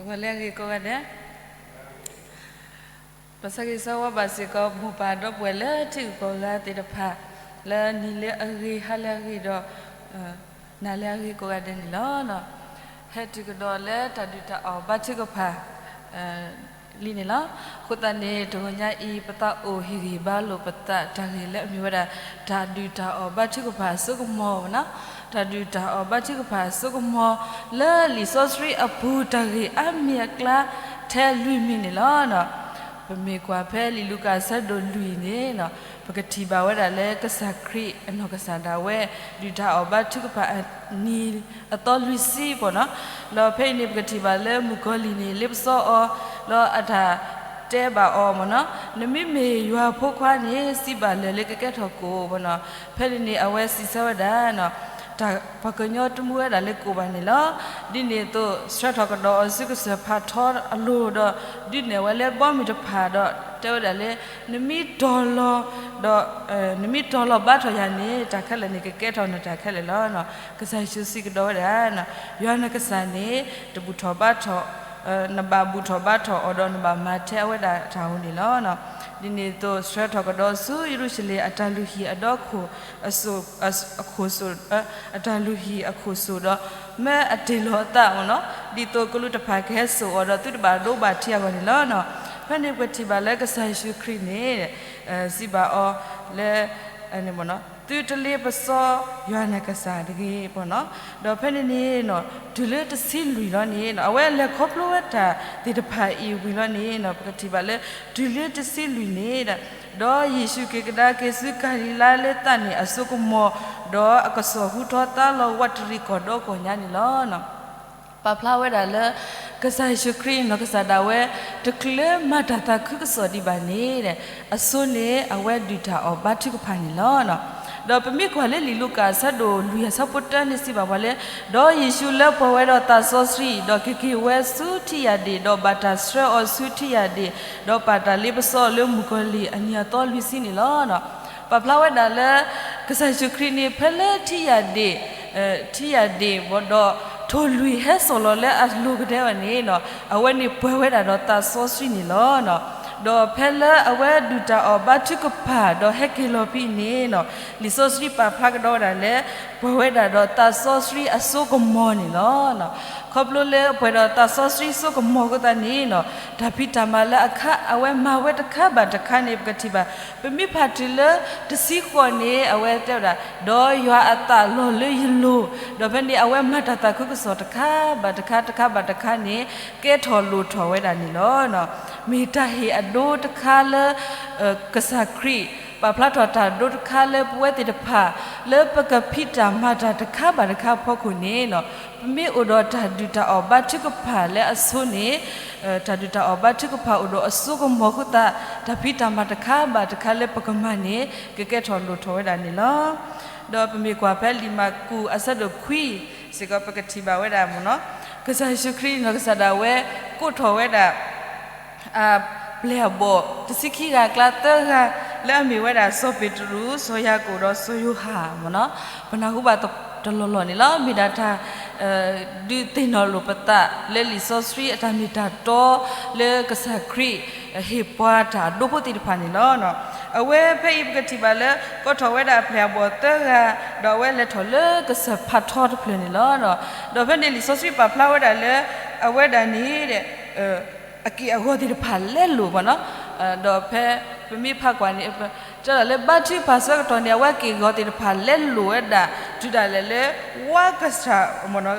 ဂီၤလၢအဂ့ၤကိးဂၤဒဲး, ပဆၢဂ့ၤဆၢဝါဘၣ်စ့ၢ်ကီး မိၢ်ပၢ်ဒီပုၢ်ဝဲၢ်လၢထံဂုၤကီၢ်ဂၤသ့ၣ်တဖၣ် လၢနံၤလၢအဂ့ၤ ဟါလၢအဂ့ၤဒီး နၤလၢအဂ့ၤကိးဂၤဒဲးန့ၣ်လီၤ. ဟဲတုၤကဒီးလၢတၢ်ဒုၣ်တၢ်အီၣ်ဘါထုကဖၣ် လံန့ၣ်လီၤ. အဃိသတးန့ၣ် တဂီၤညါအံၤ ပသးအိၣ်ဟ့ၣ်ဂံၢ်ဘါလိာ်ပသးတၢ်ဂ့ၢ်လၢအမ့ၢ်ဝဲဒၣ် တၢ်ဒုၣ်တၢ်အီၣ်ဘါထုကဖၣ်အစိကမီၤနီၤ, တၢ်ဒုၣ်တၢ်အီၣ်ဘါထုကဖၣ်အစိကမီၤ လၢလံာ်စီဆှံအပူၤတၢ်ဂ့ၢ်အါမံၤအကျါ ထဲလွံၢ်မံၤန့ၣ်လီၤ. ပမ့ၢ်ကွၢ်ဖဲလံာ်လူၤကၣ်အဆၢဒိၣ်လွံၢ်န့ၣ် ပကထံၣ်ဘၣ်ဝဲဒၣ်လၢကစၢ်ခရံာ်အနီၢ်ကစၢ်ဒၣ်ဝဲ ဒုၣ်တၢ်အီၣ်ဘါထုကဖၣ်အနံၤအသီလွံၢ်ဆံပီၤနီၤ, ဒီးဖဲအံၤန့ၣ် ပကထံၣ်ဘၣ်လၢမုၣ်ကီၤလံၢ်န့ၣ် လ့ပစီအီၤ ဒီးအတၢ်တဲဘၣ်အီၤမ့ၢ်နီၤ, နမ့မ့ၢ်ယွၤဖိခွါန့ၣ် စံးဘၣ်လၢာ်လၢကကဲထီၣ်ကိၣ်ပီၤနီၤ, ဖဲန့ၣ်န့ၣ် အဝဲစံးဆၢဝဲဒၣ် တၢ်ပှၤကညီတမူဝဲဒၣ်လၢကိၣ်ဘၣ်န့ၣ်လီၤ. ဒ်န့ၣ်အသိး ဆှၢထီၣ်ကဒီးအီၤဆူကစၢၢ်ဖးထီအလိၤဒီး ဒုးနဲၣ်ဝဲလၢဘီမုၢ်တဖၣ်ဒီး တဲဝဲဒၣ်လၢ နမ့ၢ်တီၤလီၤ ဒီး နမ့ၢ်တီၤလီၤဘါထီၣ်ယၤန့ၣ် တၢ်ခဲလၢာ်န့ၣ် ကကဲထီၣ်နတၢ်ခဲလၢာ်လီၤ. ကစၢ်ယ့ၣ်ၡူးစံးကဒီးဝဲဒၣ် ယွၤနကစၢ်န့ၣ် တဘူၣ်ထီၣ်ဘါထီၣ် နဘၣ်ဘူၣ်ထီၣ်ဘါထီၣ်အီၤဒီးနဘၣ်မၤထဲအဝဲဒၣ်တၢ်ဧိၤန့ၣ်လီၤ. ဒ်န့ၣ်အသိး ဆှၢထီၣ်ကဒီးဆူယရူၤၡလ့ၣ်အတၢ်လုၢ်ဟံၣ်အဒီခိၣ် အခိၣ်စိၣ် အတၢ်လုၢ်ဟံၣ်အခိၣ်စိၣ်ဒီး မၢအတ့ၢ်လီၤအသးမ့ၢ်နီၤ, ဒ်သိးကလူးတဖၣ်ကဟဲစိာ်အီၤဒီးသုတဘၣ်ဒိဘၣ်ထံးအဂီၢ်န့ၣ်လီၤ. ဖဲန့ၣ်ပထံၣ်ဘၣ်လၢကစၢ်ယ့ၣ်ၡူးခရံာ်န့ၣ် စံးဘၣ်အီၤလၢ သုတလ့ပစီယွၤနကစၢ်တဂ့ၤပီၤနီၤ, ဒီးဖဲန့ၣ်န့ၣ် တုၤလၢတဆံလွံၢ်လီၤန့ၣ် အဝဲလဲၤခီဖျိဝဲတၢ်သ့ၣ်တဖၣ်အံၤဝံၤလီၤန့ၣ် ပကထံၣ်ဘၣ်လၢ တုၤလၢတဆံလွံၢ်န့ၣ် ဒီးယ့ၣ်ၡူးက့ၤကဒါက့ၤဆူကၤလံၤလါလၢသးန့ၣ်အစိကမီၤ, ဒီးအကစီၣ်ဟူထီၣ်သါလီၤဝးတရံးကီၢ်ဒီကီၢ်ညါန့ၣ်လီၤ. ပာ်ဖျါဝဲဒၣ်လၢ ကစၢ်ယ့ၣ်ၡူးခရံာ်နီၢ်ကစၢ်ဒၣ်ဝဲ တချုးမၤတၢ်သးခုကစီၣ်ဒံးဘၣ်န့ၣ် အဆိန့ၣ် အဝဲဒုၣ်တၢ်အီၣ်ဘါထုကဖၣ်န့ၣ်လီၤ. ဒီးပမ့ၢ်ကွၢ်လၢလံာ်လူၤကၣ်အဆၢဒိၣ်လွံၢ်အဆၢဖိတၢန့ၣ်စံးဘၣ်ပှၤလၢ ဒီးယ့ၣ်ၡူးလၢပှဲၤဝဲဒီးသးစီဆှံ ဒီးက့ၤက့ၤဝဲဆူထံၣ်ယၣ်ဒ့ၣ် ဒီးဘၣ်တၢ်ဆှၢအီၤဆူထံၣ်ယၣ်ဒ့ၣ်, ဒီးပာ်တၢ်လ့ပစီအီၤလၢမုၣ်ကီၤလံၢ်အနံၤအသီလွံၢ်ဆံန့ၣ်လီၤ. ပာ်ဖျါဝဲဒၣ်လၢ ကစၢ်ယ့ၣ်ၡူးခရံာ်န့ၣ် ဖဲလၢထံၣ်ယၣ်ဒ့ၣ် ထံၣ်ယၣ်ဒ့ၣ်ဘၣ်ဒီး ထိၣ်လွံၢ်ဟဲစိာ်လီၤလၢအလိၤကဒဲဘၣ်န့ၣ် အဝဲန့ၣ်ပှဲၤဝဲဒၣ်ဒီးသးစီဆှံန့ၣ်လီၤ. ဒီးဖဲလၢအဝဲဒုၣ်တၢ်အီၣ်ဘါထုကဖၣ်ဒီးဟဲက့ၤလီၤဖဲအံၤန့ၣ် လံာ်စီဆှံပာ်ဖျါကဒီးဝဲဒၣ်လၢ ပှဲၤဝဲဒၣ်ဒီးသးစီဆှံအစိကမီၤန့ၣ်လီၤ. ခီဖျိလၢပှဲၤဒီးသးစီဆှံစိကမီၤအဃိသတးန့ၣ် တၢ်ဖံးတၢ်မၤလၢအခါအဝဲမၤဝဲတခါဘၣ်တခါန့ၣ် ပကထံၣ်ဘၣ် ပမ့ၢ်ဖးတုၤလၢတဆံဃိးန့ၣ် အဝဲတဲဝဲဒၣ် ဒီးယွၤအသးလီၤလၢယလိၤ, ဒီးဖဲန့ၣ် အဝဲမၤတၢ်သးခုကစီၣ်တခါဘၣ်တခါ တခါဘၣ်တခါန့ၣ် ကဲထီၣ်လိၣ်ထီၣ်ဝဲဒၣ်န့ၣ်လီၤ. မ့ၢ်တၢ်ဟ့ၣ်အဒိတခါလၢ ကစၢ်ခရံာ် ပာ်ဖျါထီၣ်တၢ်ဒိတခါလၢပဝဲသ့ၣ်တဖၣ် လၢပကဖံးတၢ်မၤတၢ်တခါဘၣ်တခါအဖီခိၣ်န့ၣ် ပမ့ၢ်အိၣ်ဒီးတၢ်ဒုၣ်တၢ်အီၣ်ဘါထုကဖၣ်လၢအဆိန့ၣ် တၢ်ဒုၣ်တၢ်အီၣ်ဘါထုကဖၣ်အိၣ်ဒီးအစိကမီၤအဃိသတး တၢ်ဖံးတၢ်မၤတခါဘၣ်တခါလၢပကမၤန့ၣ် ကကဲထီၣ်လိၣ်ထီၣ်ဝဲဒၣ်န့ၣ်လီၤ. ဒီးပမ့ၢ်ကွၢ်ဖဲလံာ်မၢ်ကူးအဆၢဒိၣ်ခွံစ့ၢ်ကီး ပကထံၣ်ဘၣ်ဝဲဒၣ်မ့ၢ်နီၤ, ကစၢ်ယ့ၣ်ၡူးခရံာ်နီၢ်ကစၢ်ဒၣ်ဝဲ ကိးထီၣ်ဝဲဒၣ် အပျဲၢ်အဘီၣ် တဆံခံဂၤအကျါသၢဂၤ လၢအမ့ၢ်ဝဲဒၣ်စီၤပ့းတရူး စီၤယၤကိာ်ဒီးစီၤယိၤဟၣ်မ့ၢ်နီၤ, ပနၢ်ဟူဘၣ်တလီၢ်လီၢ်န့ၣ်လီၤ. မ့ၢ်ဒၣ်တၢ် ဒုးသ့ၣ်နီၣ်လိာ်ပသးလၢလံာ်စီဆှံအတၢ်မ့ၢ်တၢ်တီ လၢကစၢ်ခရံာ်ဟ့ၣ်ပှၤတၢ်အဒိဖိသ့ၣ်တဖၣ်န့ၣ်လီၤ. အဝဲဖဲအံၤပကထံၣ်ဘၣ်လၢ ကိးထီၣ်ဝဲဒၣ်အပျဲၢ်အဘီၣ်သၢဂၤ ဒီးအဝဲလဲၤထီၣ်လၢကစၢၢ်ဖးထီတဖျၢၣ်န့ၣ်လီၤ. ဒီးဖဲန့ၣ်လံာ်စီဆှံပာ်ဖျါဝဲဒၣ်လၢ အဝဲဒၣ်န့ၣ် အက့ၢ်အဂီၤသ့ၣ်တဖၣ်လဲလိာ်ဘၣ်နီၤ, ဒီးဖဲပမ့ၢ်ဖးကွၢ်န့ၣ် တဲဒၣ်လၢဘါထုကဖၣ်ဆၢကတီၢ်န့ၣ် အဝဲအက့ၢ်အဂီၤသ့ၣ်တဖၣ်လဲလိာ်ဝဲဒၣ် တုၤဒၣ်လဲာ်လၢ ဝါကစၢ်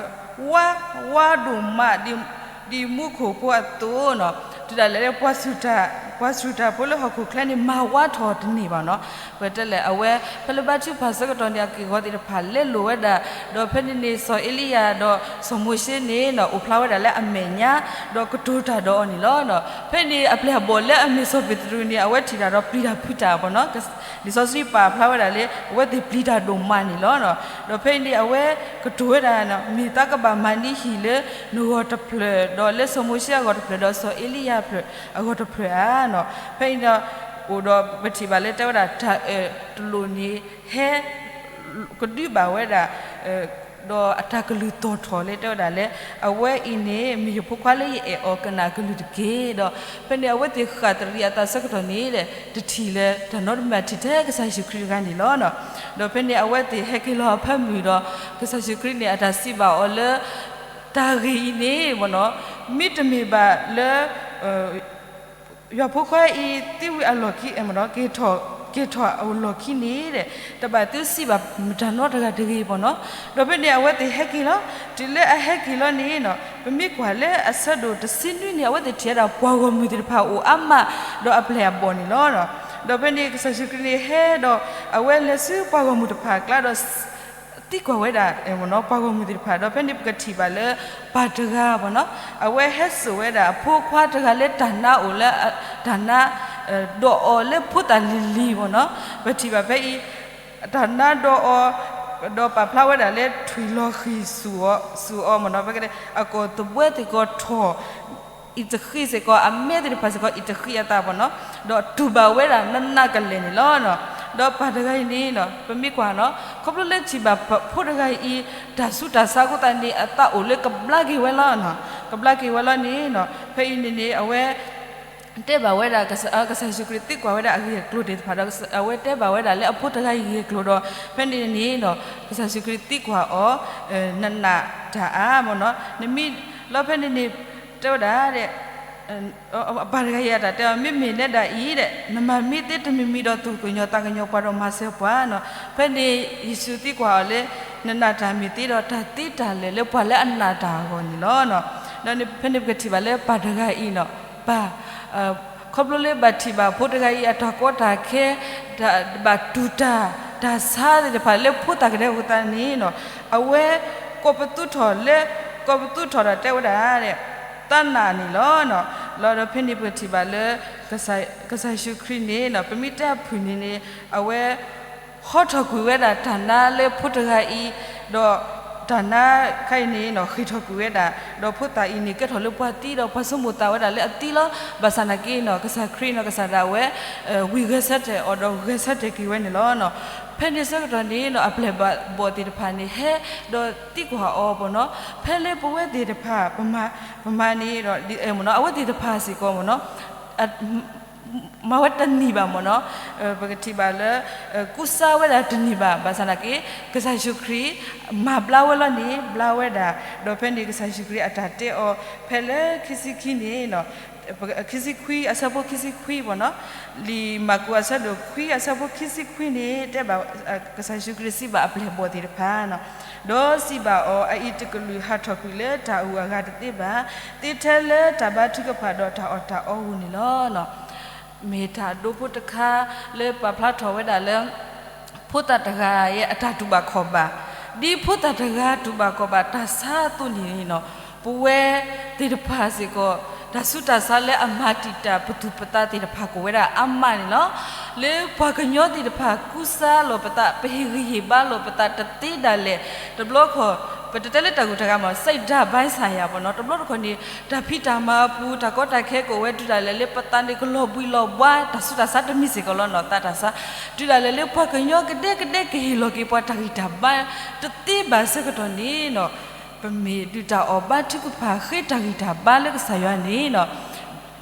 ဝါ ဝါဒိၣ်မး ဒ်မူခိၣ်ဖိအသိးနီၤ, တုၤဒၣ်လဲာ်လၢ ပှၤစူၢ်တၢ်ဖိလၢဟီၣ်ခိၣ်ချၢန့ၣ် မၤဝါထီၣ်တန့ၢ်ဘၣ်နီၤ. ပတဲလဲၣ် အဝဲ ဖဲလၢဘါထုကဖၣ်ဆၢကတီၢ်န့ၣ် အက့ၢ်အဂီၤသ့ၣ်တဖၣ်လဲလိာ်ဝဲဒၣ်, ဒီးဖဲန့ၣ်န့ၣ် စီၤအ့လံယၤဒီးစီၤမိၤၡ့န့ၣ်နီၤ အိၣ်ဖျါဝဲဒၣ်လၢအမဲာ်ညါ ဒီးကတိၤတၢ်ဒီးအီၤန့ၣ်လီၤ. ဖဲန့ၣ်အပျဲၢ်အဘီၣ်လၢအမ့ၢ်စီၤပ့းတရူးန့ၣ် အဝဲထံၣ်တၢ်ဒီးပျံၤတၢ်ဖုးတၢ်ဘၣ်နီၤ, လံာ်စီဆှံပာ်ဖျါဝဲဒၣ်လၢ အဝဲသ့ၣ်ပျံၤတၢ်ဒိၣ်မးန့ၣ်လီၤ. ဒီးဖဲအံၤန့ၣ် အဝဲကတိၤဝဲဒၣ် မ့ၢ်သးကဘၣ်မၤန့ၢ်ဟံၣ်လၢနဂီၢ်တဖျၢၣ် ဒီးလၢစီၤမိၤၡ့အဂီၢ်တဖျၢၣ် ဒီးစီၤအ့လံယၤအဂီၢ်တဖျၢၣ်ဧါနီၤ. ဖဲအံၤန့ၣ် အိၣ်ဒီးပထံၣ်ဘၣ်လၢတဲဝဲဒၣ် တၢ်အၢၣ်တလိၣ်န့ၣ် ဟဲကဒုဘၣ်ဝဲဒၣ် ဒီးအတၢ်ကလုၢ်တီၣ်ထီၣ်လၢတဲဝဲဒၣ်လၢ အဝဲအံၤန့ၣ် မ့ၢ်ယဖိခွါလၢယအဲၣ်အီၤကနၣ်ကလုၢ်တက့ၢ်. ဒီးဖဲန့ၣ်အဝဲသ့ၣ်ဃၣ်တရံးအသးဆၢကတီၢ်န့ၣ်ဒီး တထံၣ်လၢတၢ်နီတမံၤထံၣ်ထဲကစၢ်ယ့ၣ်ၡူးခရံာ်တဂၤန့ၣ်လီၤ. ဒီးဖဲန့ၣ်အဝဲသ့ၣ်ဟဲက့ၤလီၤအဖၢမုၢ်ဒီး ကစၢ်ယ့ၣ်ၡူးခရံာ်န့ၣ် အတၢ်စံးဘၣ်အီၤလၢ တၢ်ဂ့ၢ်အံၤန့ၣ်မ့ၢ်နီၤ မ့တမ့ၢ်ဘၣ်လၢ ယွၤဖိခွါအံၤသံဝံၤအလီၢ်ခံ က့ၤထီၣ်အလီၢ်ခံန့ၣ်ဒီး တဘၣ်သုစံးဘၣ်မတၤနီတဂၤတဂ့ၤမ့ၢ်နီၤ. ဒီးဖဲန့ၣ်အဝဲသ့ၣ်ဟဲက့ၤလီၤ. တုၤလၢအဟဲက့ၤလီၤန့ၣ်နီၤ ပမ့ၢ်ကွၢ်လၢအဆၢဒိၣ်တဆံနွံန့ၣ် အဝဲသ့ၣ်ထံၣ်ဝဲဒၣ်ပှၤဂီၢ်မုၢ်သ့ၣ်တဖၣ်အိၣ်အါမး ဒီးအပျဲၢ်အဘီၣ်န့ၣ်လီၤ. ဒီးဖဲန့ၣ်ကစၢ်ယ့ၣ်ၡူးခရံာ်န့ၣ်ဟဲဒီး အဝဲလဲၤဆူပှၤဂီၢ်မုၢ်တဖၣ်အကျါဒီး သံကွၢ်ဝဲဒၣ် ပှၤဂီၢ်မုၢ်သ့ၣ်တဖၣ် ဒီးဖဲန့ၣ်ပကထံၣ်ဘၣ်လၢ ပၢ်တဂၤမ့ၢ်နီၤ အဝဲဟဲစိာ်ဝဲဒၣ်အဖိခွါတဂၤလၢတၢ်နါအိၣ်လၢ တၢ်နါ ဒီးအီၤလၢဖိသၣ်လံၤလံၤမ့ၢ်နီၤ. ပထံၣ်ဘၣ်ဖဲအံၤ တၢ်နါဒီးအီၤ ဒီးပာ်ဖျါဝဲဒၣ်လၢထွံၣ်လီၤဃံၤဆူၣ်အီၤမ့ၢ်နီၤ. ဖဲအကီၢ်သဘှဲသ့ၣ်ကီးထီၣ် အံၤတဃံးစ့ၢ်ကီး အမဲသ့ၣ်တဖၣ်စ့ၢ်ကီး အံၤတဃံးအသးမ့ၢ်နီၤ. ဒီးတူၢ်ဘၣ်ဝဲဒၣ်နးနးကလဲာ်န့ၣ်လီၤ. ဒီးပၢ်တဂၤအံၤန့ၣ် ပမ့ၢ်ကွၢ်နီၤ ခီဖျိလၢထံၣ်ဘၣ်ဖိတဂၤအံၤ တၢ်ဆူးတၢ်ဆါအဃိသတးန့ၣ် အသးအိၣ်လၢကဘျါက့ၤဝဲလီၤ. ကဘျါက့ၤဝဲလီၤန့ၣ် ဖဲအံၤန့ၣ်န့ၣ် အဝဲ တဲဘၣ်ဝဲဒၣ် ကစၢ်ယ့ၣ်ၡူးခရံာ်သံကွၢ်ဝဲဒၣ်အဂ့ၢ်အကျိၤသ့ၣ်တဖၣ်ဒီး အဝဲတဲဘၣ်ဝဲဒၣ်လၢအဖိတဂၤအံၤအဂ့ၢ်အကျိၤဒီး ဖဲန့ၣ်န့ၣ် ကစၢ်ယ့ၣ်ၡူးခရံာ်သံကွၢ်အီၤ နနာ်တၢ်ဧါမ့ၢ်နီၤ. နမ့ၢ်လီၤဖဲန့ၣ်န့ၣ် တဲဝဲဒၣ် အပၢ်တဂၤအံၤအတၢ်တဲအီၤ မ့မ့ၢ်နဲဒၣ်အံၤဒီး နမၤမ့ၢ်သ့တမံၤမံၤဒီး သူၣ်ကညီၤသးကညီၤပှၤဒီးမၤစၢၤပှၤနီၤ. ဖဲန့ၣ်ယ့ၣ်ၡူးသံကွၢ်အီၤလၢ နနာ်တၢ်မ့ၢ်သ့ဒီး တၢ်သ့တၢ်လဲၢ်လၢပှၤလၢအနာ်တၢ်အဂီၢ်န့ၣ်လီၤ. ဒီးဖဲန့ၣ်ပကထံၣ်ဘၣ်လၢပၢ်တဂၤအံၤနီၤ ပၢ် ခီဖျိလၢဘၣ်ထံၣ်ဘၣ်ဖိတဂၤအံၤအတၢ်ကီတၢ်ခဲ ဘၣ်တူၢ်တၢ် တၢ်ဆါသ့ၣ်တဖၣ်လၢဖိသၣ်ကဒဲအဃိသတးန့ၣ်နီၤ အဝဲ ကိးပသူထီၣ်လၢ ကိးပသူထီၣ်ဒီးတဲဝဲဒၣ် သးနာ်န့ၣ်လီၤ. လီၤဒီးဖဲန့ၣ်ပကထံၣ်ဘၣ်လၢ ကစၢ်ယ့ၣ်ၡူးခရံာ်န့ၣ် ပမ့ၢ်တဲအဖုၣ်န့ၣ်န့ၣ် အဝဲ ဟီထီၣ်ကွံာ်ဝဲဒၣ်တၢ်နါလၢဖိတဂၤအံၤ ဒီးတၢ်နါခါအံၤန့ၣ် ဃ့ၢ်ထီၣ်ကွံာ်ဝဲဒၣ် ဒီးဖိသၣ်အံၤန့ၣ် ကဲထီၣ်လၢပှၤသံဒီး ပှၤဆိကမိၣ်သးဝဲဒၣ်လၢအသံလီၤ. ဘၣ်ဆၣ်နာ်က့နီၤ ကစၢ်ခရံာ်နီၤ ကစၢ်ဒၣ်ဝဲ ဝံၤဂဲၤဆၢထၢၣ်အီၤဒီးဂဲၤဆၢထၢၣ်က့ၤဝဲန့ၣ်လီၤ. ဖဲန့ၣ်ဆၢကတီၢ်န့ၣ်နီၤ အပျဲၢ်ဘီၣ်သ့ၣ်တဖၣ်န့ၣ် ဟဲဒီးသံကွၢ်အီၤမ့ၢ်နီၤ ဖဲလၢပဝဲသ့ၣ်တဖၣ် ပမၤ ပမၤန့ၣ်ဒီး မ့ၢ်နီၤ အဝဲသ့ၣ်တဖၣ်စ့ၢ်ကီးမ့ၢ်နီၤ မၤဝဲတန့ၢ်ဘၣ်မ့ၢ်နီၤ. ပကထံၣ်ဘၣ်လၢ ကူစါဝဲဒၣ်တန့ၢ်ဘၣ် ဘၣ်ဆၣ်နာ်က့ ကစၢ်ယ့ၣ်ၡူးခရံာ် မၤဘျါဝဲလီၤန့ၣ် ဘျါဝဲဒၣ် ဒီးဖဲန့ၣ်ကစၢ်ယ့ၣ်ၡူးခရံာ်အတၢ်တဲအီၤ ဖဲလၢခံဆံခံန့ၣ် ခံဆံခွံ အဆၢဖိခံဆံခွံမ့ၢ်နီၤ လံာ်မၢ်ကူးအဆၢဒိၣ်ခွံအဆၢဖိခံဆံခွံန့ၣ် တဲဘၣ် ကစၢ်ယ့ၣ်ၡူးခရံာ်စံးဘၣ်အပျဲၢ်ဘီၣ်သ့ၣ်တဖၣ် ဒီးစံးဘၣ်အီၤ အအံၤတကလုာ်ဟးထီၣ်ကွံာ်လၢတၢ်အုၣ်အဂၤတသ့ဘၣ်, သ့ထဲလၢတၢ်ဘါထုကဖၣ်ဒီးတၢ်အီၣ်တၢ်အီအဂီၢ်န့ၣ်လီၤ. မ့ၢ်တၢ်အဒိဖိတခါလၢပာ်ဖျါထီၣ်ဝဲဒၣ်လၢ ဖိသၣ်တဂၤအတၢ်တူၢ်ဘၣ်ခီၣ်ဘၣ်, ဒ်ဖိသၣ်တဂၤတူၢ်ဘၣ်ခီၣ်ဘၣ်တၢ်ဆါအသိးန့ၣ် ပဝဲသ့ၣ်တဖၣ်စ့ၢ်ကီး တၢ်ဆူးတၢ်ဆါလၢအမၤတံာ်တာ်ပသူၣ်ပသးသ့ၣ်တဖၣ်ကအိၣ်ဝဲဒၣ်အါမးန့ၣ်လီၤ. လၢပှၤကညီသ့ၣ်တဖၣ်ကူစါလိာ်ပသး ပဟ့ၣ်ဂံၢ်ဟ့ၣ်ဘါလိာ်ပသးတသ့ဒၣ်လဲာ် တဘျီခီၣ် ပတတဲလၢတၢ်ဂုၤတၢ်ဂၤမး စဲးဒၣ်ဘၣ်ဆၣ်ယၤပနီၤ တဘျီတခီၣ်န့ၣ် တၢ်ဖံးတၢ်မၤအပူၤ တၢ်ကီတၢ်ခဲကအိၣ်ဝဲတုၤဒၣ်လဲာ်လၢပသးန့ၣ်ကလီၤဘှံးလီၤဘှါ တၢ်ဆူးတၢ်ဆါတမံၤစ့ၢ်ကီးလီၤနီၤ သးတၢ်ဆါ တုၤဒၣ်လဲာ်လၢပှၤကညီကဒဲကဒဲကဟ့ၣ်လီၤက့ၤပှၤတၢ်ဂံၢ်တၢ်ဘါ တသ့ဘၣ်ဆၢကတီၢ်န့ၣ်နီၤ ပမ့ၢ်ဒုၣ်တၢ်အီၣ်ဘါထုကဖၣ်ဃ့တၢ်ဂံၢ်တၢ်ဘါလၢကစၢ်ယွၤန့ၣ်နီၤ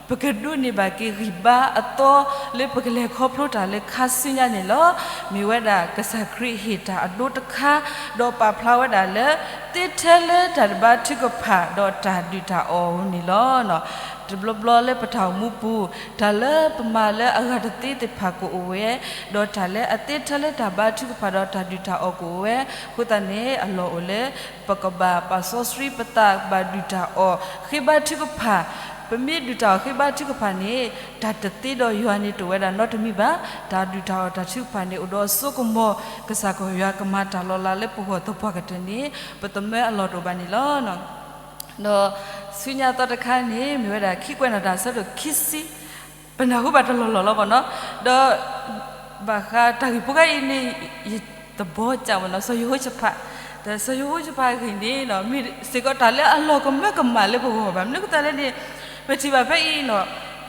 ပကဒိးန့ၢ်ဘၣ်က့ၤဂံၢ်ဘါအသီလၢပကလဲၤခီဖျိတၢ်လၢခါဆူညါန့ၣ်လီၤ. မ့ၢ်ဝဲဒၣ်ကစၢ်ခရံာ်ဟ့ၣ်တၢ်အဒိတခါ ဒီးပာ်ဖျါဝဲဒၣ်လၢ သ့ထဲလၢတၢ်တဘါထုကဖၣ်ဒီးတၢ်ဒုၣ်တၢ်အီၣ်န့ၣ်လီၤ. တဘျီဘျီလၢပတၢ်အိၣ်မူပူၤ တၢ်လၢပမၤလၢအဂၤတသ့သ့ၣ်တဖၣ်ကအိၣ်ဝဲ ဒီးတၢ်လၢအသ့ထဲလၢတၢ်ဘါထုကဖၣ်ဒီးတၢ်ဒုၣ်တၢ်အီၣ်ကအိၣ်ဝဲ အဃိသတးန့ၣ် အလီၢ်အိၣ်လၢ ပကဘၣ်ပာ်စီဆှံပသး ဘၣ်ဒုၣ်တၢ်အီၣ် ဃ့ဘါထုကဖၣ်, ပမ့ၢ်ဒုၣ်တၢ်အီၣ်ဃ့ဘါထုကဖၣ်န့ၣ် တၢ်တသ့ဒီးယွၤန့ၣ်တအိၣ်ဝဲဒၣ်နီတမံၤဘၣ်. တၢ်ဒုၣ်တၢ်အီၣ်တၢ်ထုကဖၣ်န့ၣ် အိၣ်ဒီးအစိကမီၤ ကစၢ်ကီၢ်ယွၤကမၤတၢ်လီၤလးလၢပဂီၢ်သပှၢ်ကတၢၢ်န့ၣ် ပသမၢအလီၢ်တအိၣ်ဘၣ်န့ၣ်လီၤ. ဒီးဆူညါသီတခါန့ၣ် မ့ၢ်ဝဲဒၣ်ခံကွဲးနီၣ်တၢ်အဆၢဒိၣ်ခံဆံ ပနၢ်ဟူဘၣ်တလီၢ်လီၢ်လီၤပနီၤ, ဒီး ဘၣ်ဃးတၢ်ဂ့ၢ်ဖိခါအံၤန့ၣ် ယသဘီကၢ်ပနီၤ စီၤယဟိၤၡဖး, ဒီးစီၤယဟိၤၡဖးအဂ့ၢ်န့ၣ် မ့ၢ်စ့ၢ်ကီးတၢ်လၢအလီၤကမၢကမၣ်လၢပဂီၢ်ဘၣ်. မနုၤအဃိသတးလဲၣ်န့ၣ် ပထံၣ်ဘၣ်ဖဲအံၤနီၤ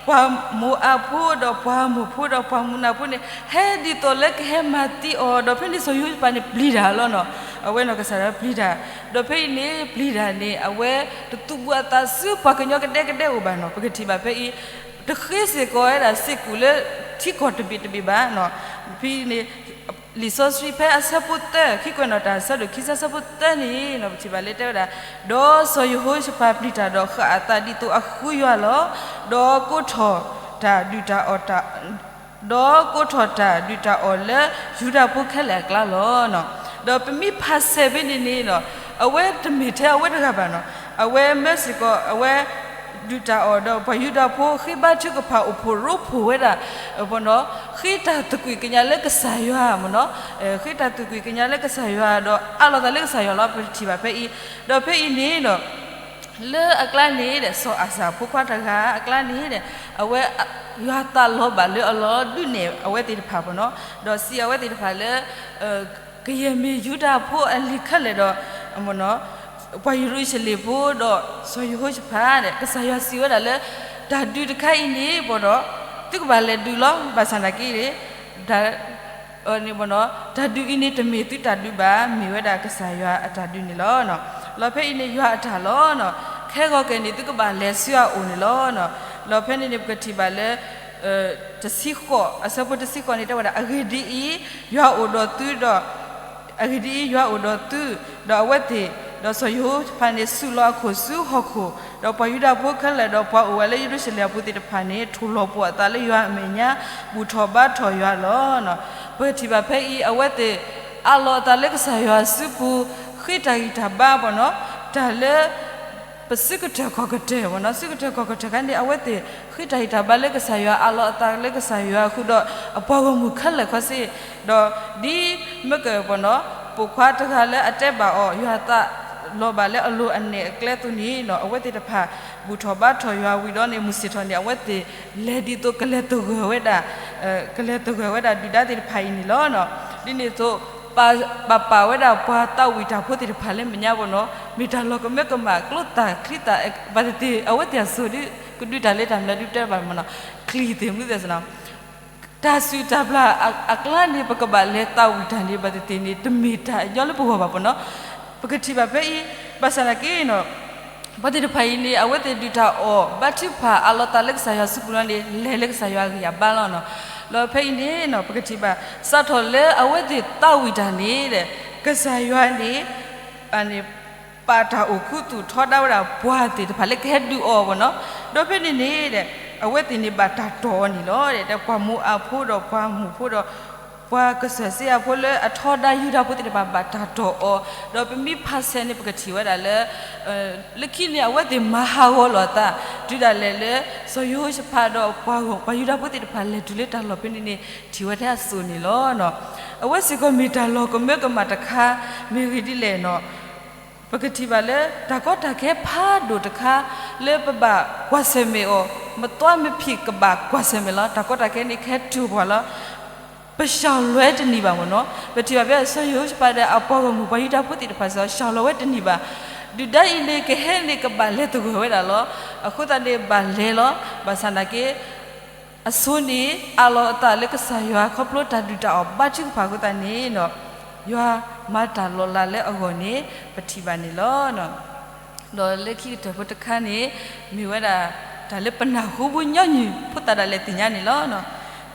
ပှၤမိၤအၤဖိဒီးပှၤအၤမိၣ်ဖိဒီးပှၤမူနၤဖိန့ၣ် ဟဲဒ်သိးလၢကဟဲမၤသံအီၤ, ဒီးဖဲန့ၣ်စီၤယဟိၤၡဖးန့ၣ်ပျံၤတၢ်လီၤနီၤ. အဝဲနီၤကစၢ်ဒၣ်ပျံၤတၢ်, ဒီးဖဲအံၤန့ၣ်ပျံၤတၢ်န့ၣ် အဝဲတသူၣ်ဘူးအသးဆူပှၤကညီကဒဲကဒဲအိၣ်ဘၣ်နီၤ. ပကထံၣ်ဘၣ်ဖဲအံၤ တဃ့စ့ၢ်ကီးဝဲဒၣ်စ့ၢ်ကီးလၢထံကီၢ်တဘ့ၣ်တဘ့ၣ်ဘၣ်နီၤ. ဖဲန့ၣ် လံာ်စီဆှံဖဲအဆၢဖိသၢ ခံကွဲးနီၣ်တၢ်အဆၢဒိၣ်ခံဆၢ အဆၢဖိသၢန့ၣ်နီၤ ပထံၣ်ဘၣ်လၢတဲဝဲဒၣ်, ဒီးစီၤယဟိၤၡဖးပျံၤတၢ်ဒီးဃၣ်အသးဒ်သိးအဃုယွၤလီၤ. ဒီးကိးထီၣ်တၢ်ဒုၣ်တၢ်အီၣ်တၢ် ဒီးကိးထီၣ်တၢ်ဒုၣ်တၢ်အီၣ်လၢယူဒၤဖိခဲလၢာ်အကျါလီၤ. ဒီးပမ့ၢ်ဖးဆဲးဖဲန့ၣ်န့ၣ်နီၤ အဝဲတမ့ၢ်ထဲအဝဲတဂၤဘၣ်နီၤ. အဝဲမၢစ့ၢ်ကီး အဝဲဒုၣ်တၢ်အီၣ်ဒီးပှၤယူဒၤဖိဃ့ဘါထုကဖၣ်အိၣ်ဖှိၣ်ရိဖှိၣ်ဝဲဒၣ် ဃ့တၢ်သကွံာ်ကညးလၢကစၢ်ယွၤမ့ၢ်နီၤ, ဃ့တၢ်သကွံာ်ကညးလၢကစၢ်ယွၤဒီးအးလီၤသးလၢကစၢ်ယွၤလီၤ. ပထံၣ်ဘၣ်ဖဲအံၤ, ဒီးဖဲအံၤန့ၣ်ဒီး လၢအကျါန့ၣ်ဒီး စီၤအၤစၤဖိခွါတဂၤအကျါန့ၣ်ဒီး အဝဲ ယွၤသးလီၤဘၣ်လၢအလီၤဒုးနဲၣ်အဝဲသ့ၣ်တဖၣ်မ့ၢ်နီၤ, ဒီးစံးအဝဲသ့ၣ်တဖၣ်လၢ ကယဲၢ်မ့ၢ်ယူဒၤဖိအလံၤခဲလၢာ်ဒီး ပှၤယရူၤၡလ့ၣ်ဖိဒီးစီၤယဟိၤၡဖးန့ၣ် ကစၢ်ယွၤစံးဝဲဒၣ်လၢ တၢ်ဒုးတခါအံၤန့ၣ် ဘၣ်ဒီး သုကဘၣ်လဲၤဒုးလီၤ. ဘၣ်ဆၣ်သနာ်က့ တၢ်ဒုးအံၤန့ၣ် တမ့ၢ်သုတၢ်ဒုးဘၣ်, မ့ၢ်ဝဲဒၣ်ကစၢ်ယွၤအတၢ်ဒုးန့ၣ်လီၤ. လီၤဖဲအံၤန့ၣ် ယွၤအတၢ်လီၤ. ခဲဂီၤကဲၤန့ၣ် သုကဘၣ်လဲၤဆူအအိၣ်န့ၣ်လီၤ. လီၤဖဲန့ၣ်န့ၣ် ပကထံၣ်ဘၣ်လၢ တဆံဃိး အဆၢဖိတဆံဃိးန့ၣ် တဲဝဲဒၣ် အဂ့ၢ်ဒ်အံၤ, ယွၤအိၣ်ဒီးသုဒီး အဂ့ၢ်ဒ်အံၤ, ယွၤအိၣ်ဒီးသု, ဒီးအဝဲသ့ၣ်, ဒီးစီၤယဟိၤၡဖးန့ၣ် ဆူးလီၤအခိၣ်ဆူဟီၣ်ခိၣ်, ဒီးပှၤယူဒၤဖိခဲလၢာ် ဒီးပှၤအိၣ်ဝဲလၢယရူၤၡလ့ၣ်အပူၤသ့ၣ်တဖၣ်န့ၣ် ထိၣ်လီၤပှီၢ်အသးလၢယွၤအမဲာ်ညါ, ဘူၣ်ထီၣ်ဘါထီၣ်ယွၤလီၤ. ပကထံၣ်ဘၣ်ဖဲအံၤ အဝဲသ့ၣ် အးလီၤအသးလၢကစၢ်ယွၤစုပူၤ, ဃ့တၢ်ဂံၢ်တၢ်ဘါဘၣ်နီၤ, တၢ်လၢ ပစုကတၢၢ်ခီၣ်ကတၢၢ်ဘၣ်နီၤ, စုကတၢၢ်ခီၣ်ကတၢၢ်ခါန့ၣ် အဝဲသ့ၣ်ဃ့တၢ်ဂံၢ်တၢ်ဘါလၢကစၢ်ယွၤ, အးလီၤအသးလၢကစၢ်ယွၤဃုာ်ဒီး အပှၤဂီၢ်မုၢ်ခဲလၢာ်ခဲဆ့, ဒီးဒ်မ့ၢ်ကဘၣ်နီၤ, ပိာ်ခွါတဂၤလၢအတဲဘၣ်အီၤ, ယွၤအသးလီၤဘၣ်လၢအလိၤအနဲၣ်အကျဲအသိးန့ၣ်နီၤ, အဝဲသ့ၣ်တဖၣ် ဘူၣ်ထီၣ်ဘါထီၣ်ယွၤဝံၤဒီးန့ၣ် မုၢ်ဆ့ၣ်ထီၣ်န့ၣ် အဝဲသ့ၣ်လဲၤဒ်သိးကလဲၤသဂၢၢ်ဝဲဒၣ် ကလဲၤသဂၢၢ်ဝဲဒၣ်ဒုၣ်ဒါသ့ၣ်တဖၣ်အံၤန့ၣ်လီၤ. ဒ်န့ၣ်အသိး ပာ်ပာ်ဝဲဒၣ်ပှၤသးဝံၣ်တၢ်ဖိသ့ၣ်တဖၣ်လၢမဲာ်ညါဘၣ်နီၤ, မ့ၢ်တၢ်လီၤကမၢကမၣ် ကျိသၣ်ချံသၣ် ဘၣ်သ့ၣ်သ့ၣ် အဝဲသ့ၣ်အစိၤဒ် ကဒုးတၢ်လၢတၢ်မျၢၢ်ဒုးတဲဘၣ်မ့ၢ်နီၤ, ချံသ့ၣ်မုၢ်သ့ၣ်စနီၤ တၢ်စုၣ်တၢ်ပျၢ်အကျါန့ၣ် ပကဘၣ်လဲၤသးဝံၣ်တၢ်န့ၣ် ဘၣ်သ့ၣ်သ့ၣ်န့ၣ် တမ့ၢ်တၢ်ညီလၢပဂီၢ်ဘၣ်ဘၣ်နီၤ. ပကထံၣ်ဘၣ်ဖဲအံၤ ဘၣ်ဆၣ်သနာ်က့နီၤ ပှၤသ့ၣ်တဖၣ်အံၤန့ၣ် အဝဲသ့ၣ်ဒုၣ်တၢ်အီၣ် ဘါထုကဖၣ် အးလီၤသးလၢကစၢ်ယွၤစုပူၤလီၤန့ၣ် လဲၤလၢကစၢ်ယွၤအဂံၢ်အဘါလီၤနီၤ. လီၤဖဲအံၤန့ၣ်နီၤ ပကထံၣ်ဘၣ် စးထီၣ်လၢအဝဲသ့ၣ်သးဝံၣ်တၢ်န့ၣ်ဒီး ကစၢ်ယွၤန့ၣ် ပာ်တၢ်အိၣ်ခူသူၣ်ထီဒါဝဲဒၣ်ပှၤသ့ၣ်တဖၣ်လၢကဟဲဒုးအီၤဘၣ်နီၤ. ဒီးဖဲန့ၣ်န့ၣ်ဒီး အဝဲသ့ၣ်န့ၣ်ဘၣ်တၢ်တီၢ်အီၤန့ၣ်လီၤ. ဒီးပှၤမိၤအၤဖိဒီးပှၤမိၣ်ဖိဒီး ပှၤကစၢၢ်စ့အၤဖိလၢအထီဒါယူဒၤဖိသ့ၣ်တဖၣ်ဘၣ်တၢ်တီၢ်အီၤ, ဒီးပမ့ၢ်ဖးဆဲးန့ၣ် ပကထံၣ်ဝဲဒၣ်လၢ လၢခံန့ၣ် အဝဲသ့ၣ်မၤဟးဂီၤလိာ်အသး တုၤဒၣ်လဲာ်လၢ စီၤယဟိၤၡဖးဒီးပှၤဂီၢ် ပှၤယူဒၤဖိသ့ၣ်တဖၣ်လဲၤတုၤလၢတၢ်လီၢ်ဖဲန့ၣ်န့ၣ် ထံၣ်ဝဲထဲအစိၤန့ၣ်လီၤ. အဝဲစ့ၢ်ကီးမ့ၢ်တၢ်လီၤကမၢကမၣ်တခါ မ့ၢ်ဂ့ၢ်ဒ်လဲၣ်နီၤ ပကထံၣ်ဘၣ်လၢ တၢ်ကီတၢ်ခဲဖးဒိၣ်တခါ လၢပဘၣ်ကွၢ်ဆၢၣ်မဲာ်အီၤ မသွါမဖံးကဘၣ်ကွၢ်ဆၢၣ်မဲာ်လီၤ. တၢ်ကီတၢ်ခဲန့ၣ် ကဟဲတုၤပှၤလီၤ. ပစှၤလီၤဝဲတန့ၢ်ဘၣ်မ့ၢ်နီၤ. ပထံၣ်ဘၣ်ဖဲစီၤယဟိၤၡဖးဒီးအပှၤဂီၢ်မုၢ်ပှၤယူဒၤဖိသ့ၣ်တဖၣ်စ့ၢ်ကီး စှၤလီၤဝဲတန့ၢ်ဘၣ်. ဒုၣ်ဒါအံၤန့ၣ် ကဟဲန့ၣ်ကဘၣ်လဲၤသဂၢၢ်ဝဲဒၣ်လီၤ. အဃိသတးန့ၣ် ဘၣ်လဲၤလီၤ. ဘၣ်ဆၣ်သနာ်က့ အဆိန့ၣ် အးလီၤအသးလၢကစၢ်ယွၤ ခီဖျိတၢ်ဒုၣ်တၢ်အီၣ်ဘါထုကဖၣ်အဃိသတးန့ၣ်နီၤ ယွၤမၤတၢ်လီၤလးလၢအဂီၢ်န့ၣ် ပထံၣ်ဘၣ်န့ၣ်လီၤ. ဒီးလၢခံကတၢၢ်ဖိတခါန့ၣ် မ့ၢ်ဝဲဒၣ် တၢ်လၢပနၢ်ဟူဘၣ်ညီနုၢ်ဖိသၣ်ဒၣ်လဲာ်သ့ၣ်ညါန့ၣ်လီၤ.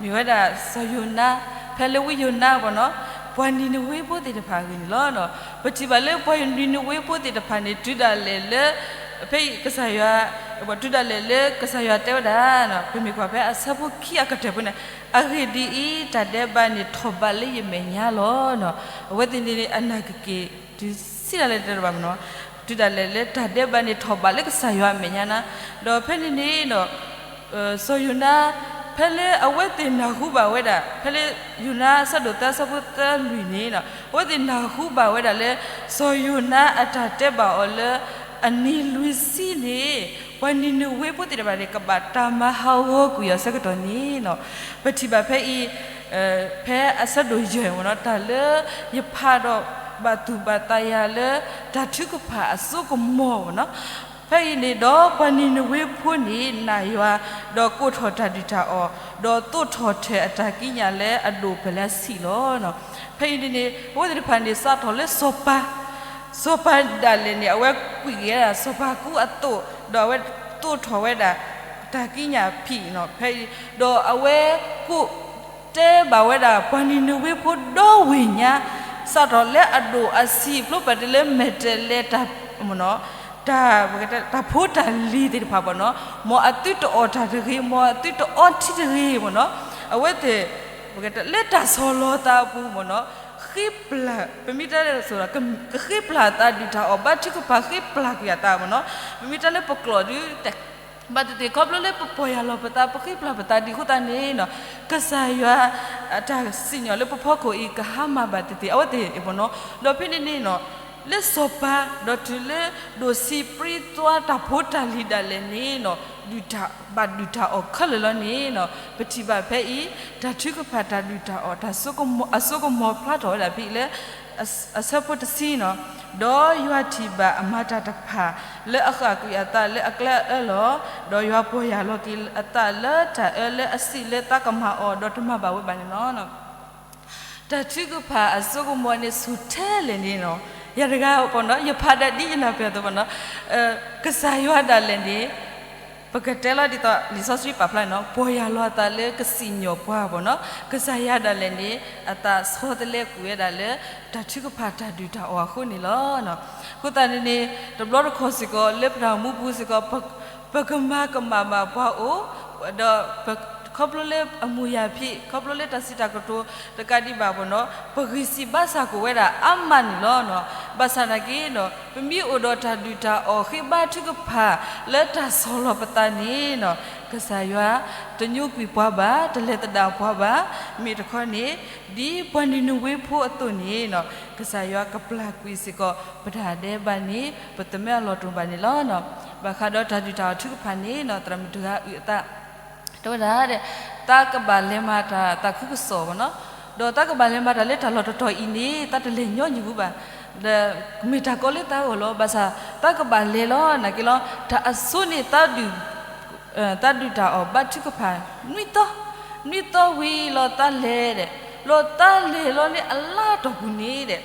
မ့ၢ်ဝဲဒၣ်စီၤယိၤနါ ဖဲလၢဝံယိၤနါဘၣ်နီၤ ပှၤနံၤနဝ့ဖိသ့ၣ်တဖၣ်အဂ့ၢ်န့ၣ်လီၤ. ပထံၣ်ဘၣ်လၢပှၤနံၤနဝ့ဖိသ့ၣ်တဖၣ်န့ၣ် တုၤဒၣ်လဲာ်လၢ ဖဲအံၤကစၢ်ယွၤ တုၤဒၣ်လဲာ်လၢကစၢ်ယွၤတဲဝဲဒၣ် ပမ့ၢ်ကွၢ်ဖဲအဆၢဖိခံအကတၢၢ်ဖိန့ၣ် အဂ့ၢ်ဒ်အံၤ, တၢ်ဒဲးဘးန့ၣ် ထီၣ်ဘးလၢယမဲာ်ညါလီၤ. အဝဲသ့ၣ်န့ၣ် အနၢ်ကက့ၤတုၤဆံးဒၣ်လဲာ်တဘၣ်မ့ၢ်နီၤ, တုၤဒၣ်လဲာ်လၢတၢ်ဒဲးဘးန့ၣ် ထီၣ်ဘးလၢကစၢ်ယွၤအမဲာ်ညါန့ၣ်, ဒီးဖဲန့ၣ်န့ၣ် စီၤယိၤနါ ဖဲလၢအဝဲသ့ၣ်နၢ်ဟူဘၣ်ဝဲဒၣ် ဖဲလၢယိၤနါအဆၢဒိၣ်သၢ အဆၢဖိသၢလွံၢ်န့ၣ် အဝဲသ့ၣ်နၢ်ဟူဘၣ်ဝဲဒၣ်လၢ စီၤယိၤနါအတၢ်တဲဘၣ်အီၤလၢ အနံၤလွံၢ်ဆံန့ၣ် ပှၤနံၤနဝ့ဖိသ့ၣ်တဖၣ်န့ၣ် ကဘၣ်တၢ်မၤဟးဂီၤကွံာ်အီၤဆၢကတီၢ်န့ၣ်လီၤ. ပထံၣ်ဘၣ်ဖဲအံၤ ဖဲအဆၢဒိၣ်ယဲၢ်မ့ၢ်နီၤ တၢ်လၢယဖးဒီးဘၣ်သူၣ်ဘၣ်သးယၤလၢ တၢ်ထုကဖၣ်အစိကမီၤမ့ၢ်နီၤ, ဖဲအံၤန့ၣ်ဒီး ပှၤနံၤနဝ့ဖိန့ၣ်နာ်ယွၤ, ဒီးကိးထီၣ်တၢ်ဒုၣ်တၢ်အီၣ်, ဒီးသိးထီၣ်ထၢၣ်အတၢ်ကံးညာ်လၢအဒိၣ်ပၢၢ်လၢအဆံးလီၤ. ဖဲအံၤန့ၣ်န့ၣ် အဝဲသ့ၣ်တဖၣ်န့ၣ် စးထီၣ်လၢစီၤပၤ, စီၤပၤဒၣ်လဲာ်န့ၣ် အဝဲကွံာ်က့ၤဝဲဒၣ်စီၤပၤကူအသိး, ဒီးအဝဲသိးထီၣ်ဝဲဒၣ် တၢ်ကံးညာ်ဖံးနီၤ ဖဲအံၤ, ဒီးအဝဲကိး တဲဘၣ်ဝဲဒၣ် ပှၤနံၤနဝ့ဖိဒီဝ့ၢ်ညါ, စးထီၣ်လၢအဒိၣ်အဆံး ဖျိပာ်တုၤလၢမဲာ်တဲးလဲးတၢ် မ့ၢ်နီၤ, တၢ် တၢ်ဖိတၢ်လံၤသ့ၣ်တဖၣ်မ့ၢ်နီၤ, မ်အသုတအီၣ်တၢ်တဂ့ၤ, မ်အသုတအီထံတဂ့ၤမ့ၢ်နီၤ, အဝဲသ့ၣ် လၢတၢ်ဆီၣ်လီၤသးအပူၤမ့ၢ်နီၤ, ဃ့ပျၢ် ပမ့ၢ်တဲလၢ ကဃ့ပျၢ်သးဒုၣ်တၢ်အီၣ်ဘါထုကဖၣ် ဃ့ပျၢ်ကွံာ်အသးမ့ၢ်နီၤ, ပမ့ၢ်တဲလၢပကျိာ်ဒု ဘၣ်သ့ၣ်သ့ၣ်ခီဖျိလၢပပီၢ်ယၢ်လီၤပသး ပဃ့ပျၢ်ပသးဒ်အဃိသတးန့ၣ်နီၤ, ကစၢ်ယွၤ တၢ်စံၣ်ညီၣ်လၢပဖီခိၣ်အံၤ ကဟါမၢ်ဘၣ်သ့ၣ်သ့ၣ် အဝဲသ့ၣ်မ့ၢ်နီၤ, ဒီးဖဲန့ၣ်န့ၣ်နီၤ, လၢစီၤပၤ ဒီးတုၤလၢဒိၣ်ဆံးပြံသွါတၢ်ဖိတၢ်လံၤဒၣ်လဲာ်န့ၣ်နီၤ, ဒုၣ်တၢ်ဘၣ်ဒုၣ်တၢ်အီၣ်ခဲလၢာ်လီၤန့ၣ်နီၤ, ပထံၣ်ဘၣ်ဖဲအံၤ တၢ်ထုကဖၣ်တၢ်ဒုၣ်တၢ်အီၣ် တၢ်စိကမီၤ အစိကမီၤဖျါထီၣ်ဝဲဒၣ်ဖဲအံၤလၢ အဆၢဖိတဆံနီၤ, ဒီးယွၤထံၣ်ဘၣ်အမၤတၢ်တဖၣ် လၢအဃၣ်ကွံာ်အသးလၢအကျဲအအၢလီၤ. ဒီးယွၤပီၢ်ယၢ်လီၤက့ၤအသးလၢတၢ်အၢလၢအစံးလၢသးကမၤအီၤ ဒီးတမၤဘၣ်ဝဲဘၣ်န့ၣ်လီၤ. တၢ်ထုကဖၣ်အစိကမီၤန့ၣ်ဆူၣ်ထဲလဲၣ်န့ၣ်နီၤ, ယၤတဂၤပနီၤ ယဖးဒၣ်ဒ်ယနၢ်ပၢၢ်အသိးပနီၤ, ကစၢ်ယွၤဒၣ်လဲာ်န့ၣ် ပကတဲလီၤဒ်သိးလံာ်စီဆှံပာ်ဖျါန့ၣ်နီၤ, ပီၢ်ယၢ်လီၤအသးလၢကစံၣ်ညီၣ်ပှၤပနီၤ, ကစၢ်ယွၤဒၣ်လဲာ်န့ၣ် အသးဆီတလဲကွံာ်ဝဲဒၣ်လၢ တၢ်ထုကဖၣ်တၢ်ဒုၣ်တၢ်အီၣ်အဃိန့ၣ်လီၤ. အဃိသတးန့ၣ်န့ၣ် တဘျီတခီၣ်စ့ၢ်ကီး လၢပတၢ်အိၣ်မူပူၤစ့ၢ်ကီး ပကမၤကမၣ်ဘၣ်ပှၤအိၣ်, ဒီး ခီဖျိလၢအမူၤယၤဖံး ခီဖျိလၢတၢ်စံးတၢ်ကတိၤတကးဒံးဘၣ်ပနီၤ, ပဂံၢ်စၢ်ဘါစၢ်ကအိၣ်ဝဲဒၣ်အါမးန့ၣ်လီၤ. ဘၣ်ဆၣ်သနာ်က့ ပမ့ၢ်အိၣ်ဒီးတၢ်ဒုၣ်တၢ်အီၣ်ဃ့ဘါထုကဖၣ် လၢတၢ်ဆီၣ်လီၤပသးန့ၣ်နီၤ, ကစၢ်ယွၤ တညိကွံာ်ပှၤဘၣ်, တလဲၤသဒၣ်ပှၤဘၣ်. မ့ၢ်တခီန့ၣ် ဒ်ပှၤနံၤနဝ့ဖိအသိးန့ၣ်နီၤ, ကစၢ်ယွၤကပျၢ်ကွံာ်စ့ၢ်ကီး ပတၢ်ဒဲးဘးန့ၣ် ပသမၢအလီၢ်တအိၣ်ဘၣ်န့ၣ်လီၤ. ဘၣ်ဃးဒီးတၢ်ဒုၣ်တၢ်အီၣ်ထုကဖၣ်န့ၣ်နီၤ, သရၣ်မုၣ်တဂၤအုၣ်အသး တဲဝဲဒၣ်, သးကဘၣ်လဲၤမၤတၢ်သးခုကစီၣ်ပနီၤ, ဒီးသးကဘၣ်လဲၤမၤတၢ်လၢတၢ်လီၢ်တတီၤအံၤန့ၣ် သးတလဲၤညီနုၢ်ဘူးဘၣ်, ဒီးမ့ၢ်တၢ်ကီလၢသးအဂီၢ်လီၤ. ဘၣ်ဆၣ် သးကဘၣ်လဲၤလီၤနာ်က့လီၤ. တၢ်အစိန့ၣ် သးဒုး သးဒုၣ်တၢ်အီၣ်ဘါထုကဖၣ် နွံသီ, နွံသီဝံၤလီၤသးလဲၤဒီး, လီၤသးလဲၤလီၤန့ၣ်အလါတီၢ်ပူၤန့ၣ်ဒီး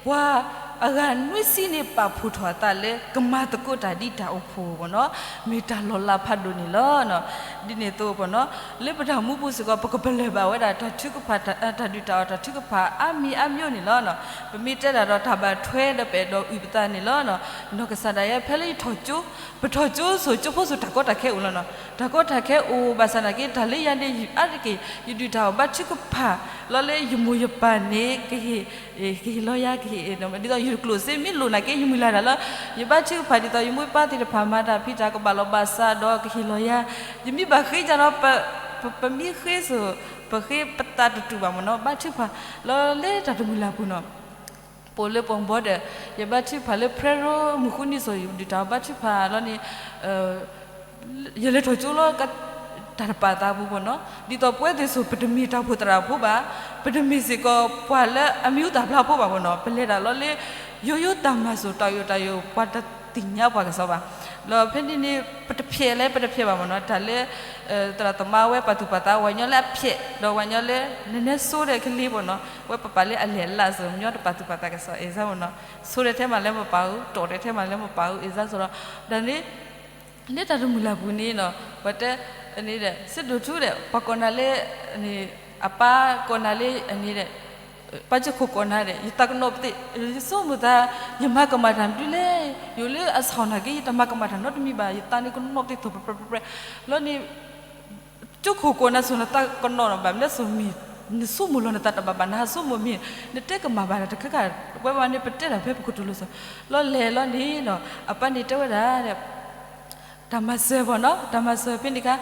ပှၤအဂၤနွံဆံန့ၣ် ပာ်ဖှိၣ်ထီၣ်အသးလၢကမၤသကိးတၢ်ဒ်တၢ်အိၣ်ဖှိၣ်ပနီၤ, မ့ၢ်တၢ်လီၤလးဖးဒိၣ်န့ၣ်လီၤ. ဒ်န့ၣ်အသိးပနီၤ, လၢပတၢ်မူပူၤစ့ၢ်ကီး ပကပလၢၢ်ဘၣ်ဝဲဒၣ်တၢ်ထုကဖၣ် တၢ်ဒုၣ်တၢ်အီၣ်တၢ်ထုကဖၣ်အါမံၤအါမံၤန့ၣ်လီၤ. ပမ့ၢ်တဲတၢ်ဒီးတၢ်ဘၣ်ထွဲဒီးပအဲၣ်ဒိးအုၣ်ပသးန့ၣ်လီၤ. နီၢ်ကစၢ်ဒၣ်ယဲဖဲလၢယထီၣ်ကၠိ, ပထီၣ်ကၠိဆိၣ်ကၠိဖိဆိၣ်တၢ်ကီတၢ်ခဲအိၣ်လီၤနီၤ. တၢ်ကီတၢ်ခဲအိၣ်ဘၣ်ဆၣ်သနာ်က့ တၢ်လၢယၤန့ၣ် အါတက့ၢ် ယဒုၣ်တၢ်အီၣ်ဘါထုကဖၣ် လီၤလၢယမိၢ်ယပၢ်န့ၣ် ကဟ့ၣ် ကဟ့ၣ်လီၤယၤ ကဟ့ၣ် ဒ်သိးယကျိၣ်စ့မ့ၢ်လိၣ်နာ်က့ ယမုၢ်လၢ်တၢ်လၢ ယဘါထုကဖၣ်ဒ်သိးယမိၢ်ယပၢ်သ့ၣ်တဖၣ်မၤတၢ်ဖံးတၢ်ကဘၣ်လီၤဘၣ်စးဒီးကဟ့ၣ်လီၤယၤ, ယမ့ၢ်ဘၣ်ဃ့ကဒီး ပမ့ၢ်ဃ့စိၤ ပဃ့ပသးတတူၢ်ဘၣ်မ့ၢ်နီၤ ဘါထုကဖၣ်လီၤလၢတၢ်တမုၢ်လၢ်ပူၤနီၤ ပိာ်လၢပိာ်ဘီဒီး ယဘါထုကဖၣ်လၢ prayer room မုၢ်ဃုနံၤစိၤ ယဒုၣ်တၢ်ဘါထုကဖၣ်လီၤန့ၣ် ယလဲၤထီၣ်ကၠိလီၤ တၢ်တပာ်သးပူၤပနီၤ ဒ်သိးပဝဲသ့ၣ်စိၤ ပတမ့ၢ်တၢ်အိၣ်ဖှိၣ်သရၣ်ဖိဘၣ်, ပတမ့ၢ်စ့ၢ်ကီးပှၤလၢအမံၤဟူသၣ်ဖျါဖိဘၣ်ပနီၤ ပလဲၤတၢ်လီၤလၢ ယိယိတၢ်မၤစိၤ တၢ်ယိာ်တၢ်ယိာ် ပှၤတသ့ၣ်ညါပှၤကစီၣ်ဘၣ်, ဒီးဖဲန့ၣ်န့ၣ် ပတဖျဲးလဲၣ် ပတဖျဲးဘၣ်ပနီၤ တၢ်လၢ သရၣ်သမါဝဲပာ်သူၣ်ပာ်သး ဝဲညီလၢအဖျဲး ဒီးဝဲညီလၢ နနဲဆိဒီးကလ့ပနီၤ ဝဲပပာ်လၢအလဲၤအလၢ်စိၤ ညီတပာ်သူၣ်ပာ်သးကစီၣ် အ့ၣ်စၢ်ပနီၤ ဆိဒီးထဲမၤလၢမပာ်အူ တီၢ်ဒီးထဲမၤလၢမပာ်အူ အ့ၣ်စၢ်စိၤဒီး ဒီးန့ၣ် လၢတၢ်တမုၢ်လၢ်ပူၤန့ၣ်နီၤ ပတဲ န့ၣ်ဒီး စ့ဒိၣ်ထူဒီး ပှၤကိးနၤလၢ အပၢ်ကိးနၤလၢန့ၣ်ဒီး ပၢ်ကၠိခိၣ်ကိးနၤဒီး ယသးကနီၣ်ပသ့ၣ် ယဆိကမိၣ်သး ယမၤကမၣ်တၢ်မနုၤလဲၣ် ယိၤလၢအဆီၣ်နာ်က့ ယတမၤကမၣ်တၢ်နီတမံၤဘၣ် ယသးန့ၣ်ကနီၣ်ပသ့ၣ်သိၣ်ပြဲပြဲပြဲ လီၤန့ၣ် ကၠိခိၣ်ကိးနၤစိၤ နသးကနီၣ်ဘၣ်မနုၤလဲၣ်စိၤမံၤ နဆိကမိၣ်လီၤနသးတဘၣ်ဘၣ် နဟးဆိကမိၣ်မံၤ နတဲကမၣ်ဘၣ်တၢ်တခါခါ ဝဲဘၣ်န့ၣ် ပတဲတၢ်ဖဲပကတိၤလိၤစိၤ လီၤလဲၤလီၤန့ၣ်နီၤ အပၢ်န့ၣ်တဲဝဲဒၣ်ဒီး တၢ်မၤစၢၤဘၣ်နီၤ, တၢ်မၤစၢၤဖဲန့ၣ်ခါ,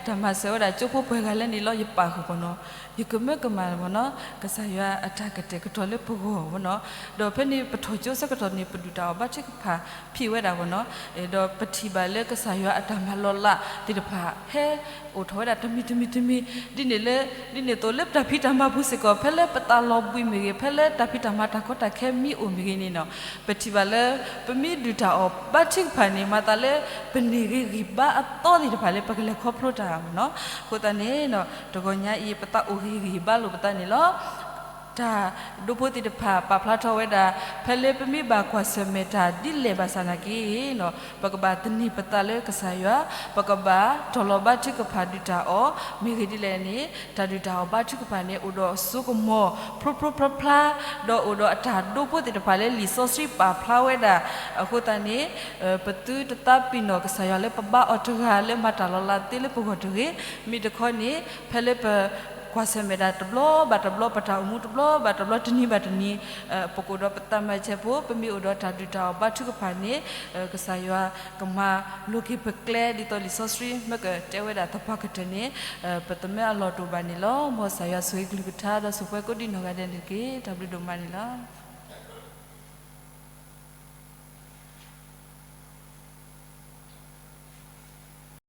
တၢ်မၤစၢၤဝဲဒၣ်ကၠိဖိပှဲၤဂၤလဲၣ်န့ၣ်လီၤ ယပာ်ဃုာ်ဘၣ်နီၤ, ယကမၢကမၣ်ဘၣ်နီၤ, ကစၢ်ယွၤအတၢ်ကတဲာ်ကတီၤလၢပဂီၢ်ဘၣ်နီၤ, ဒီးဖဲန့ၣ်ပထီၣ်ကၠိဆၢကတီၢ်န့ၣ် ပဒုၣ်တၢ်အီၣ်ဘါထုကဖၣ်ဖံးဝဲဒၣ်ဘၣ်နီၤ, ဒီးပထံၣ်ဘၣ်လၢကစၢ်ယွၤအတၢ်မၤလီၤလးသ့ၣ်တဖၣ် ဟဲအိၣ်ထီၣ်ဝဲဒၣ်တမံၤတမံၤတမံၤ, ဒ်န့ၣ်လၢ ဒ်န့ၣ်အသိးလၢပတၢ်ဖံးတၢ်မၤပူၤစ့ၢ်ကီး ဖဲလၢပသးလီၤဘှံးမ့ၢ်ဂ့ၤ, ဖဲလၢတၢ်ဖံးတၢ်မၤတၢ်ကီတၢ်ခဲမ့ၢ်အိၣ်မ့ၢ်ဂ့ၤန့ၣ်နီၤ, ပထံၣ်ဘၣ်လၢ ပမ့ၢ်ဒုၣ်တၢ်အီၣ်ဘါထုကဖၣ်န့ၣ် မၤသးလၢ ပန့ၢ်ဂ့ၤဂံၢ်ဘါအသီသ့ၣ်တဖၣ်လၢပကလဲၤခီဖျိတၢ်မ့ၢ်နီၤ, အဃိသတးန့ၣ်နီၤ တဂီၤညါအံၤ ပသးအိၣ်ဂ့ၤဂံၢ်ဘါလိာ်ပသးန့ၣ်လီၤ. တၢ်ဒိဖိသ့ၣ်တဖၣ်ပာ်ဖျါထီၣ်ဝဲဒၣ် ဖဲလၢပမ့ၢ်ဘၣ်ကွၢ်ဆၢၣ်မဲာ်တၢ်ဒ်လဲၣ်ဘၣ်ဆၣ်နာ်က့နီၤ ပကဘၣ်သန့ၤပသးလၢကစၢ်ယွၤ, ပကဘၣ်တီၤလီၤဘါထုကဖၣ်ဒုၣ်တၢ်အီၣ်, မ့ၢ်ဂ့ၤဒ်လဲၣ်န့ၣ် တၢ်ဒုၣ်တၢ်အီၣ်ဘါထုကဖၣ်န့ၣ် အိၣ်ဒီးစိကမီၤ ဖျိဖျိဖျါဖျါ, ဒီးအိၣ်ဒီးအတၢ်ဒိဖိသ့ၣ်တဖၣ်လၢလံာ်စီဆှံပာ်ဖျါဝဲဒၣ်, အဃိသတးန့ၣ် ပသုတသးပ့ၤနီၣ်ကစၢ်ယွၤလၢပဘါအီၤတဂၤလၢမၤတၢ်လီၤလးသ့လၢပဂီၢ်တဂ့ၤ, မ့ၢ်တခီန့ၣ် ဖဲလၢပကွၢ်ဆၢၣ်မဲာ်တၢ်တဘျီဘၣ်တဘျီ, ပတၢ်အိၣ်မူတဘျီဘၣ်တဘျီ, တနံၤဘၣ်တနံၤ, ပကအိၣ်ဒီးပသးမၤဆဲးဖိ, ပမ့ၢ်အိၣ်ဒီးတၢ်ဒုၣ်တၢ်အီၣ်ဘါထုကဖၣ်န့ၣ် ကစၢ်ယွၤကမၤလိၤက့ၤပကျဲ ဒ်သိးလံာ်စီဆှံမ့ၢ်ကတဲဝဲဒၣ်သပှၢ်ကတၢၢ်န့ၣ် ပသမၢအလီၢ်တအိၣ်ဘၣ်န့ၣ်လီၤ. မ်ကစၢ်ယွၤဆိၣ်ဂ့ၤကလုၢ်ကထါ ဒီးဆိၣ်ပှဲၤကိးဒံနီၢ်ဂၤဒဲးန့ၣ်တက့ၢ်. တၢ်ဘျုးဒိၣ်မးန့ၣ်လီၤ.